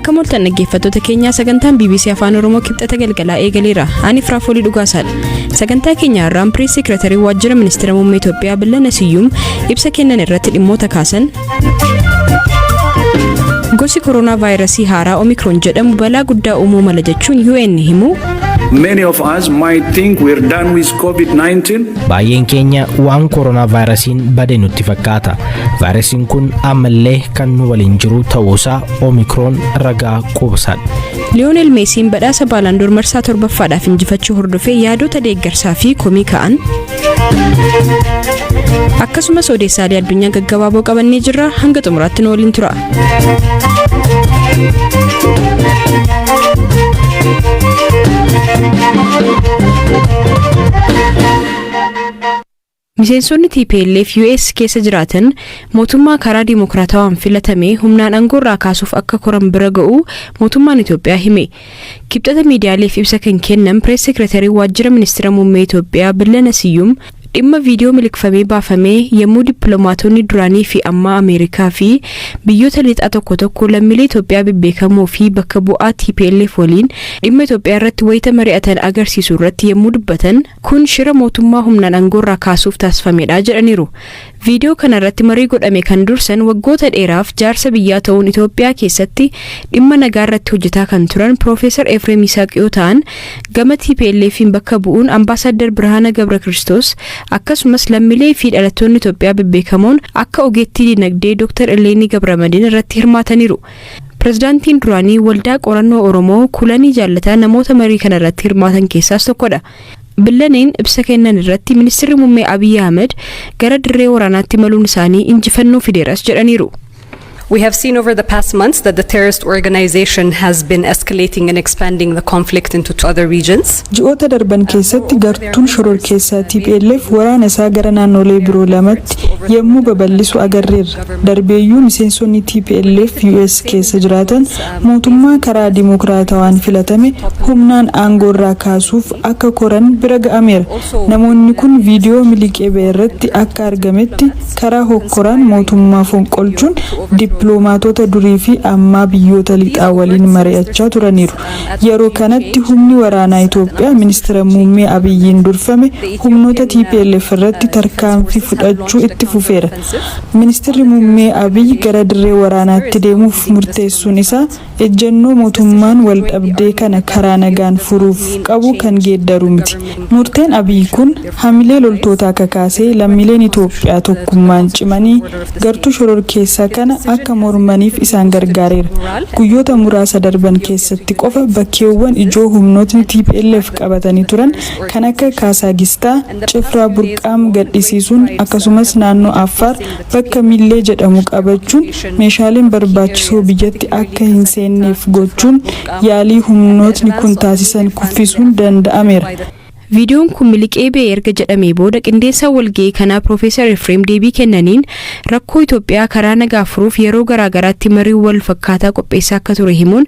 Akka mooltan dhaggeeffattoota keenyaa, sagantaan BBC Afaan Oromoo Kibxata galgalaa eegaleera. Ani Firaafoolii Dhugaasaadha. Sagantaa keenya har'aan Pirees Seekiratarii Waajjira Ministeera Muummee Itoophiyaa Billana Siyyuum ibsa kennan irratti dhimmoota kaasan. Gosi koronaa vaayirasii haaraa Omikron jedhamu balaa guddaa uumuu mala jechuun UN himu. Many of us might think we're done with COVID-19. Baay'een keenya waan koronaa vaayirasiin bade nutti fakkaata. Vaayirasiin kun ammallee kan nu waliin jiru ta'uusaa Omikroon ragaa quubsaadha. Liyoonel Meesiin badhaasa Baalaandoor marsaa torbaffaadhaaf injifachuu hordofee yaadota deeggarsaa fi komii ka'an. Akkasumas odeessaalee addunyaa gaggabaaboo qabannee jirra, hanga xumuraatti nu waliin tura. Miseensonni TPLF US keessa jiraatan mootummaa karaa dimokiraatawaan filatame humnaan aangoorraa kaasuuf akka koran bira ga'u mootummaan Itoophiyaa hime. Kibxata miidiyaaleef ibsa kan kennan Pirees Seekiratarii Waajjira Ministeera Muummee Itoophiyaa Billana Siyyum dhimma viidiyoo miliqfamee baafamee yommuu dippiloomaatonni duraanii fi ammaa Ameerikaa fi biyyoota lixaa tokko tokko lammiilee Itoophiyaa bebbeekamoo fi bakka bu'aa TPLF waliin dhimma Itoophiyaa irratti wayita mari'atan agarsiisu irratti yommuu dubbatan, kun shira mootummaa humnaan aangoorraa kaasuuf taasifamedha jedhaniiru. Viidiyoo kana irratti marii godhame kan dursan waggoota dheeraaf jaarsa biyyaa ta'uun Itoophiyaa keessatti dhimma nagaa irratti hojjetaa kan turan Piroofeesar Efreem Yisaaq yoo ta'an, gama TPLF'n bakka bu'uun Ambaasaddar Birhaana Gabra Kiristoos, akkasumas lammiilee fi dhalattoonni Itoophiyaa bebbeekamoon akka ogeettii dinagdee Dr. Illeenii Gabramadiin irratti hirmaataniiru. Pirezidaantiin duraanii Waldaa Qorannoo Oromoo Kulanii Jaallataa namoota marii kana irratti hirmaatan keessaas tokkodha. Billaneen ibsa kennan irratti ministeerri muummee Abiy Ahmed gara dirree waraanaatti maluun isaanii injifannoo fideeras jedhaniiru. We have seen over the past months that the terrorist organization has been escalating and expanding the conflict into two other regions. Ji'oota darban keessatti gartuun shororkeessaa TPLF waraana isaa gara naannolee biroo lamatti yommuu babal'isu agarreerra. Darbeeyyuu miseensonni TPLF US keessa jiraatan mootummaa karaa dimokiraatawaan filatame humnaan aangoorraa kaasuuf akka koran bira ga'ameera. Namoonni kun viidiyoo miliqee ba'e irratti akka argametti karaa hokkoraan mootummaa fonqolchuun dippiloomaatota durii fi ammaa biyyoota lixaa waliin mari'achaa turaniiru. Yeroo kanatti humni waraanaa Itoophiyaa ministeera muummee Abiyyiin durfame humnoota TPLF irratti tarkaanfii fudhachuu itti fufeera. Ministeerri muummee Abiyyi gara dirree waraanaatti deemuuf murteessuun isaa ejjennoo mootummaan wal dhabdee kana karaa nagaan furuuf qabu kan geeddaru miti. Murteen Abiyyi kun hamilee loltootaa kakaasee lammiileen Itoophiyaa tokkummaan cimanii gartuu shororkeessaa kana akka mormaniif isaan gargaareera. Guyyoota muraasa darban keessatti qofa bakkeewwan ijoo humnootni TPLF qabatanii turan kan akka Kaasaagistaa, Cifraa Burqaam gadhisiisuun, akkasumas naannoo Affaar bakka Millee jedhamu qabachuun meeshaaleen barbaachisoo biyyatti akka hin seenneef gochuun yaalii humnootni kun taasisan kuffisuun danda'ameera. Viidiyoon kun miliqee ba'e erga jedhamee booda qindeessaan walga'ii kanaa Piroofeesar Efreem deebii kennaniin rakkoo Itoophiyaa karaa nagaa furuuf yeroo garaagaraatti marii wal fakkaataa qopheessaa akka ture himuun,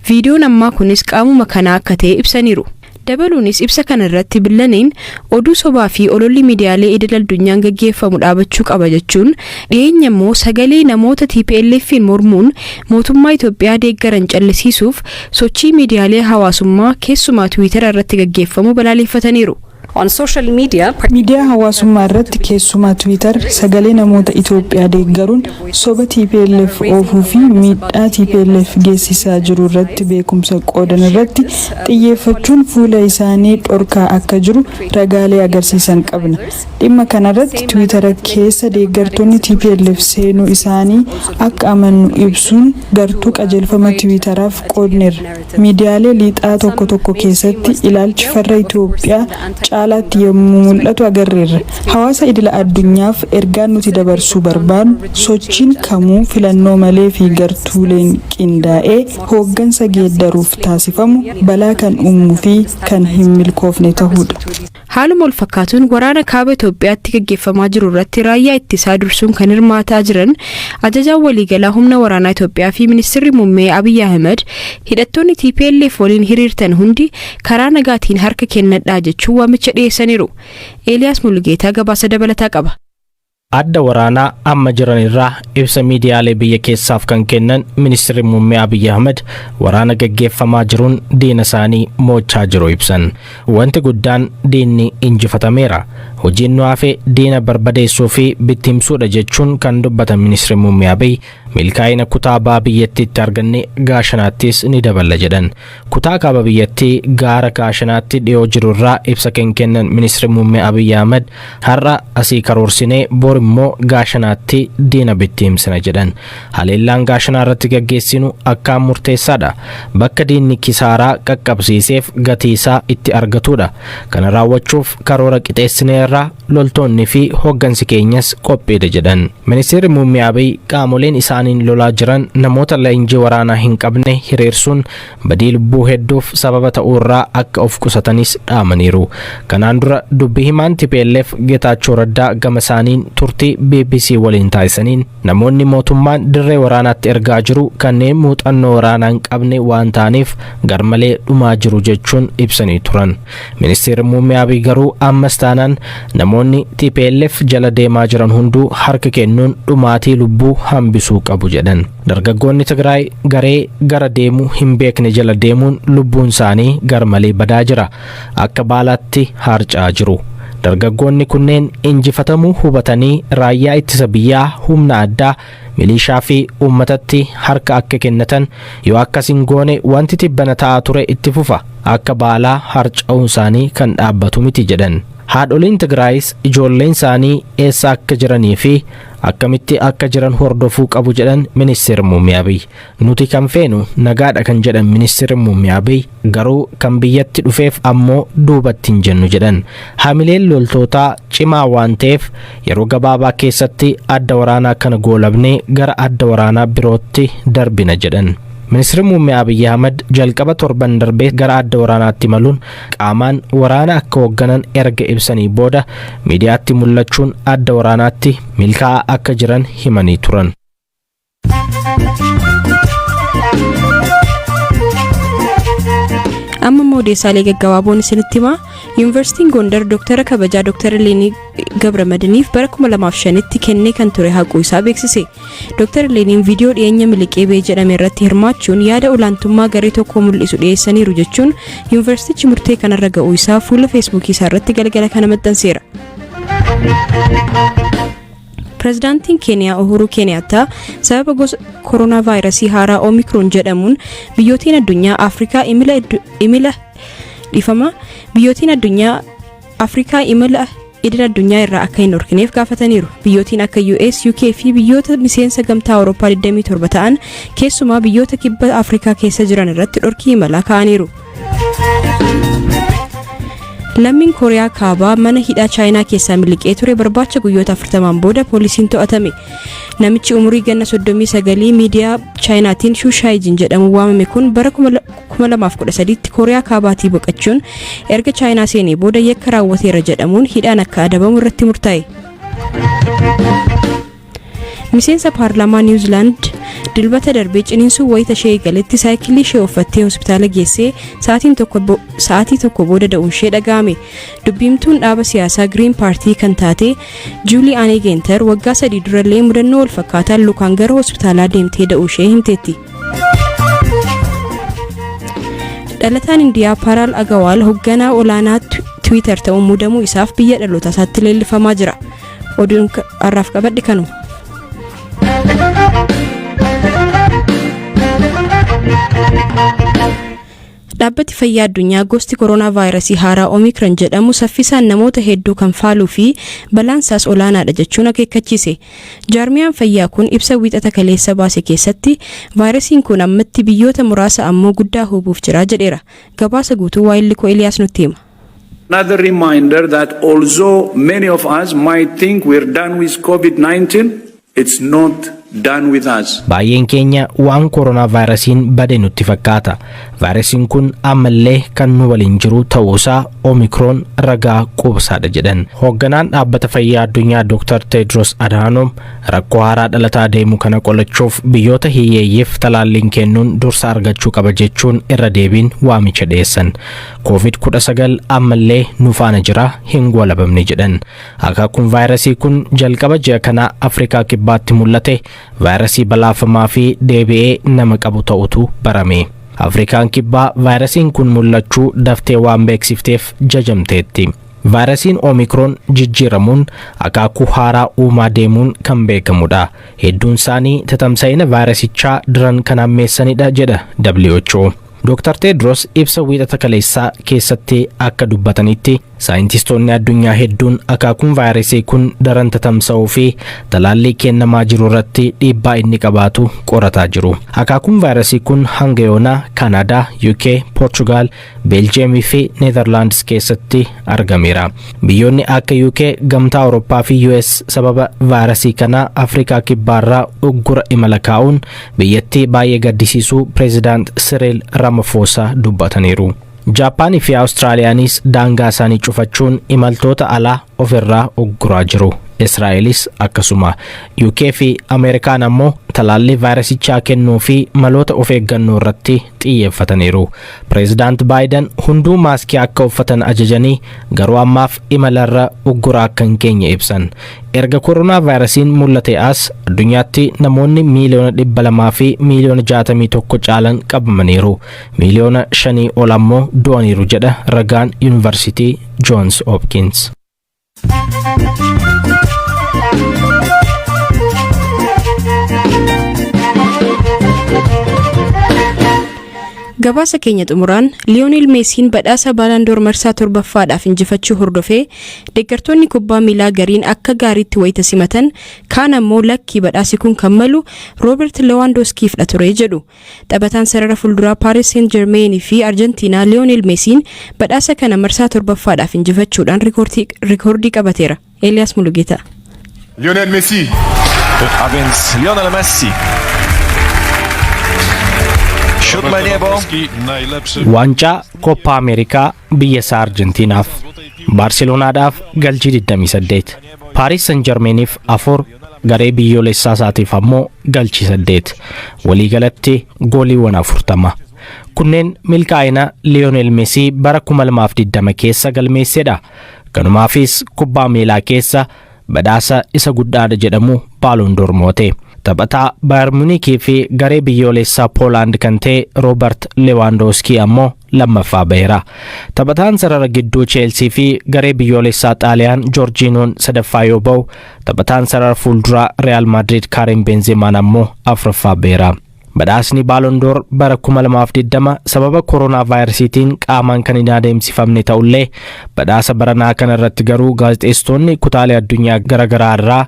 viidiyoon ammaa kunis qaamuma kanaa akka ta'e ibsaniiru. Dabaluunis ibsa kana irratti Billaneen oduu sobaa fi ololli miidiyaalee idil addunyaan gaggeeffamu dhaabachuu qaba jechuun, dhiyeenya immoo sagalee namoota TPLF'n mormuun mootummaa Itoophiyaa deeggaran callisiisuuf sochii miidiyaalee hawaasummaa, keessumaa Tiwiitara irratti gaggeeffamu balaaleffataniiru. On social media, Miidiyaa hawaasummaa irratti, keessumaa Tiwiitar, sagalee namoota Itoophiyaa deeggaruun soba TPLF oofuu fi miidhaa TPLF geessisaa jiru irratti beekumsa qoodan irratti xiyyeeffachuun fuula isaanii dhorkaa akka jiru ragaalee agarsiisan qabna. Dhimma kanarratti Tiwiitara keessa deeggartoonni TPLF seenuu isaanii akka amannu ibsuun gartuu qajeelfama Tiwiitaraaf qoodneerra. Miidiyaalee lixaa tokko tokko keessatti ilaalchi farra Itoophiyaa caalaatti yommuu mul'atu agarreerra. Hawaasa idila addunyaaf ergaan nuti dabarsuu barbaannu, sochiin kamuu filannoo malee fi gartuuleen qindaa'ee hooggansa geeddaruuf taasifamu balaa kan uumuu fi kan hin milkoofne ta'uudha. Haaluma wal fakkaatuun waraana kaaba Itoophiyaatti gaggeeffamaa jiru irratti raayyaa ittisaa dursuun kan hirmaataa jiran ajajaan waliigalaa humna waraanaa Itoophiyaa fi ministeerri muummee Abiy Ahmed hidhattoonni TPLF waliin hiriirtan hundi karaa nagaatiin harka kennadhaa jechuun waamicha dhiyeessaniiru. Eeliyaas Mulugeetaa gabaasa dabalataa qaba. Adda waraanaa amma jiran irraa ibsa miidiyaalee biyya keessaaf kan kennan Ministeerri Muummee Abiyyi Ahmad waraana gaggeeffamaa jiruun diina isaanii mo'achaa jiru ibsan. Wanti guddaan diinni injifatameera. Hojiin nu hafe diina barbadeessuu fi bittimsuudha jechuun kan dubbatan Ministeerri Muummee Abiy, milkaa'ina kutaa baha biyyattiitti arganne Gaashanaattis ni daballa jedhan. Kutaa kaaba biyyattii gaara Gaashanaatti dhiyoo jiru irraa ibsa kan kennan Ministeerri Muummee Abiyyi Ahmad, har'a asii karoorsinee bor immoo Gaashanaatti diina bittimsina jedhan. Haleellaan Gaashanaa irratti gaggeessinu akkaan murteessaadha. Bakka diinni kisaaraa qaqqabsiiseef gatii isaa itti argatudha. Kana raawwachuuf karoora qixeessineerraa, loltoonni fi hoggansi keenyas qophiidha jedhan. Ministeerri Muummee Abiy qaamoleen isaaniin lolaa jiran namoota leenjii waraanaa hin qabne hiriirsuun badii lubbuu hedduuf sababa ta'uurraa akka of qusatanis dhaamaniiru. Kanaan dura dubbi himaan TPLF Geetaachoo Raddaa gama isaaniin turtii BBC waliin taasisaniin, namoonni mootummaan dirree waraanaatti ergaa jiru kanneen muuxannoo waraanaa hin qabne waan ta'aniif garmalee dhumaa jiru jechuun ibsanii turan. Ministeerri Muummee Abiy garuu ammas taanaan namoonni TPLF jala deemaa jiran hunduu harka kennuun dhumaatii lubbuu hambisuu qabu jedhan. Dargaggoonni Tigraay garee gara deemuu hin beekne jala deemuun lubbuun isaanii garmalee badaa jira. Akka baalaatti harca'aa jiru. Dargaggoonni kunneen injifatamuu hubatanii raayyaa ittisa biyyaa, humna addaa, milishaa fi uummatatti harka akka kennatan, yoo akkas hin goone wanti tibbana ta'aa ture itti fufa, akka baalaa harca'uun isaanii kan dhaabbatu miti jedhan. Haadholiin Tigraayis ijoolleen isaanii eessa akka jiranii fi akkamitti akka jiran hordofuu qabu jedhan Ministeerri Muummee Abiy. Nuti kan feenu nagaadha kan jedhan Ministeerri Muummee Abiy, garuu kan biyyatti dhufeef ammoo duubatti hin jennu jedhan. Hamileen loltootaa cimaa waan ta'eef yeroo gabaabaa keessatti adda waraanaa kana goolabnee gara adda waraanaa birootti darbina jedhan. Ministeerri Muummee Abiyyi Ahmad jalqaba torban darbee gara adda waraanaatti imaluun qaamaan waraana akka hoogganan erga ibsanii booda miidiyaatti mul'achuun adda waraanaatti milkaa'aa akka jiran himanii turan. Amma immoo odeessaalee gaggabaaboon isinitti himaa. Yuunivarsiitiin Gondar Dooktara kabajaa Dooktara Leenii Gabramadiniif bara 2005tti kennee kan ture haquu isaa beeksise. Dooktara Leeniin viidiyoo dhiyeenya miliqee ba'e jedhame irratti hirmaachuun yaada olaantummaa garee tokkoo mul'isu dhiyeessaniiru jechuun yuunivarsiitichi murtee kanarra ga'uu isaa fuula Feesbuukii isaa irratti galgala kana maxxanseera. Pireezidaantiin Keeniyaa Uhuruu Keeniyaattaa sababa gosa koronaa vaayirasii haaraa Omikroon jedhamuun biyyootiin addunyaa Afrikaa imala imila dhifama biyyootiin addunyaa Afrikaa imala idil addunyaa irraa akka hin dhorkineef gaafataniiru. Biyyootiin akka US, UK fi biyyoota miseensa Gamtaa Awurooppaa 27 ta'an keessumaa biyyoota kibba Afrikaa keessa jiran irratti dhorkii imalaa kaa'aniiru. Lammiin Kooriyaa Kaabaa mana hidhaa Chaayinaa keessaa miliqee ture barbaacha guyyoota 40 booda poolisiin to'atame. Namichi umurii ganna 39 miidiyaa Chaayinaatiin Shushaayijin jedhamu waamame kun bara 2013tti Kooriyaa Kaabaatii baqachuun erga Chaayinaa seenee booda yakka raawwateera jedhamuun hidhaan akka adabamu irratti murtaa'e. Miseensa paarlaamaa Niwuzilaand Dilbata darbee ciniinsuu wayita ishee eegaletti saayikilii ishee uffattee hospitaala geessee sa'aatii 1 booda da'uun ishee dhaga'ame. Dubbiimtuun dhaaba siyaasaa Giriin Paartii kan taate Juulii Aanee Geenter waggaa 3 durallee mudannoo wal fakkaataan lukaan gara hospitaalaa deemtee da'uu ishee himteetti. Dhalataan Indiyaa Paraal Agawaal hoogganaa olaanaa Tiwiitar ta'uun muudamuu isaaf biyya dhaloota isaatti leellifamaa jira. Oduun har'aaf qabadhe kanuma. Dhaabbati Fayyaa Addunyaa gosti koronaa vaayirasii haaraa Omikron jedhamu saffisaan namoota hedduu kan faaluu fi balaan isaas olaanaadha jechuun akeekkachiise. Jaarmiyaan fayyaa kun ibsa Wiixata kaleessa baase keessatti vaayirasiin kun ammatti biyyoota muraasa ammoo guddaa hubuuf jira jedheera. Gabaasa guutuu Waayillikoo Eliyaas nutti hima. Another reminder that although many of us might think we're done with COVID-19, it's not done with us. Baay'een keenya waan koronaa vaayirasiin bade nutti fakkaata. Vaayirasiin kun ammallee kan nu waliin jiru ta'uusaa Omikroon ragaa quubsaadha jedhan. Hoogganaan Dhaabbata Fayyaa Addunyaa Dr. Tedros Adhanom rakkoo haaraa dhalataa deemu kana qolachuuf biyyoota hiyyeeyyiif talaalliin kennuun dursa argachuu qaba jechuun irra deebiin waamicha dhiyeessan. Covid-19 ammallee nu faana jira, hin goolabamne jedhan. Akaakuun vaayirasii kun jalqaba ji'a kanaa Afrikaa Kibbaatti mul'ate vaayirasii balaafamaa fi deebi'ee nama qabu ta'utu barame. Afrikaan Kibbaa vaayirasiin kun mul'achuu daftee waan beeksifteef jajamteetti. Vaayirasiin Omikroon jijjiiramuun akaakuu haaraa uumaa deemuun kan beekamudha. Hedduun isaanii tatamsa'ina vaayirasichaa daran kan hammeessanidha jedha WHO. Dr. Tedros ibsa Wiixata kaleessaa keessatti akka dubbatanitti, saayintistoonni addunyaa hedduun akaakuun vaayirasii kun daran tatamsa'uu fi talaallii kennamaa jiru irratti dhiibbaa inni qabaatu qorataa jiru. Akaakuun vaayirasii kun hanga yoonaa Kaanaadaa, UK, Poorchugaal, Beeljeemii fi Neezerlaandis keessatti argameera. Biyyoonni akka UK, Gamtaa Awurooppaa fi US sababa vaayirasii kanaa Afrikaa Kibbaarraa uggura imala kaa'uun biyyattii baay'ee gaddisiisuu Pireezidaant Siriil Ramaphosa dubbataniiru. Jaappaanii fi Awustiraaliyaanis daangaa isaanii cufachuun imaltoota alaa ofirraa ugguraa jiru. Israa'elis akkasuma. UK fi Ameerikaan ammoo talaallii vaayirasichaa kennuu fi maloota of eeggannoo irratti xiyyeeffataniiru. Pireezidaant Baayiden hunduu maaskii akka uffatan ajajanii, garuu ammaaf imalarra uggura akka hin keenye ibsan. Erga koronaa vaayirasiin mul'ate as addunyaatti namoonni 261,000,000 caalan qabamaniiru. Miiliyoona 5 ol ammoo du'aniiru jedha ragaan Yuunivarsiitii Johns Hopkins. Gabaasa keenya xumuraan, Liyoonel Meesiin badhaasa Baalaandoor marsaa torbaffaadhaaf injifachuu hordofee deeggartoonni kubbaa miilaa gariin akka gaariitti wayita simatan, kaan ammoo lakkii, badhaasi kun kan malu Roobert Lewaandooskiifdha ture jedhu. Taphataan sarara fuulduraa Paaris Seent Jermeenii fi Arjentiinaa Liyoonel Meesiin badhaasa kana marsaa torbaffaadhaaf injifachuudhaan rikoordii qabateera. Eeliyaas Mulugeeta. Lionel Messi. A więc Lionel Messi. Siódme niebo. Najlepszy. Waancaa Koppa Ameerikaa biyya isaa Arjentiinaaf, Baarselonaadhaaf galchii 28, Paaris San Jarmeeniif 4, garee biyyoolessaa isaatiif ammoo galchii 8, waliigalatti gooliiwwan 40. Kunneen milkaa'ina Liyoonel Meesii bara 2020 keessa galmeessedha. Kanumaafis kubbaa miilaa keessa badhaasa isa guddaadha jedhamu Baaloon moote. Taphataa Baayern Munikii fi garee biyyoolessaa Poolaand kan ta'e Roobert Lewaandooskii ammoo lammaffaa baheera. Taphataan sarara gidduu Cheelsii fi garee biyyoolessaa Xaaliyaan Joorjiinoon sadaffaa yoo ba'u, taphataan sarara fuulduraa Real Madrid Kaarim Benzeemaan ammoo afuraffaa baheera. Badhaasni Baaloondoor bara 2020 sababa koronaa vaayirasiitiin qaamaan kan hin adeemsifamne ta'ullee, badhaasa baranaa kana irratti garuu gaazexeessitoonni kutaalee addunyaa garaagaraa irraa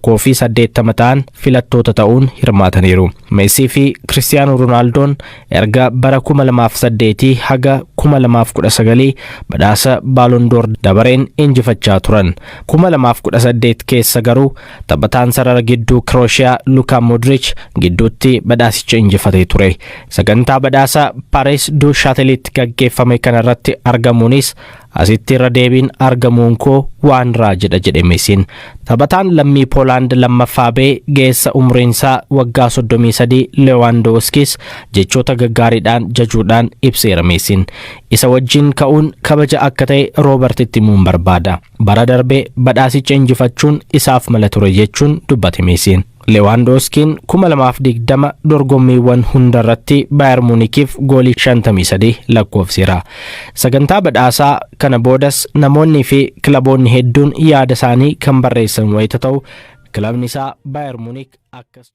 180 ta'an filattoota ta'uun hirmaataniiru. Meesii fi Kiristiyaanoo Roonaaldoon erga bara 2008 haga 2019 badhaasa Baaloondoor dabareen injifachaa turan. 2018 keessa garuu taphataan sarara gidduu Kirooshiyaa Lukaa Modric gidduutti badhaasicha injifatee ture. Sagantaa badhaasa Paris du Shaatelitti gaggeeffame kanarratti argamuunis, "Asitti irra deebiin argamuun koo waan raajidha," jedhe Meesiin. Taphataan lammii Poolaand lammaffaa ba'e geessa umriinsaa waggaa 33 Lewaandooskis jechoota gaggaariidhaan jajuudhaan ibseera Meesiin. "Isa wajjin ka'uun kabaja akka ta'e Roobertitti himuun barbaada. Bara darbee badhaasicha injifachuun isaaf mala ture," jechuun dubbate Meesiin. Lewaandooskiin 2020 dorgommiiwwan hundarratti Baayern Muunikiif goolii 53 lakkoofseera. Sagantaa badhaasaa kana boodas namoonni fi kilaboonni hedduun yaada isaanii kan barreessan wayita ta'u, kilabni isaa Baayern Muunik akkas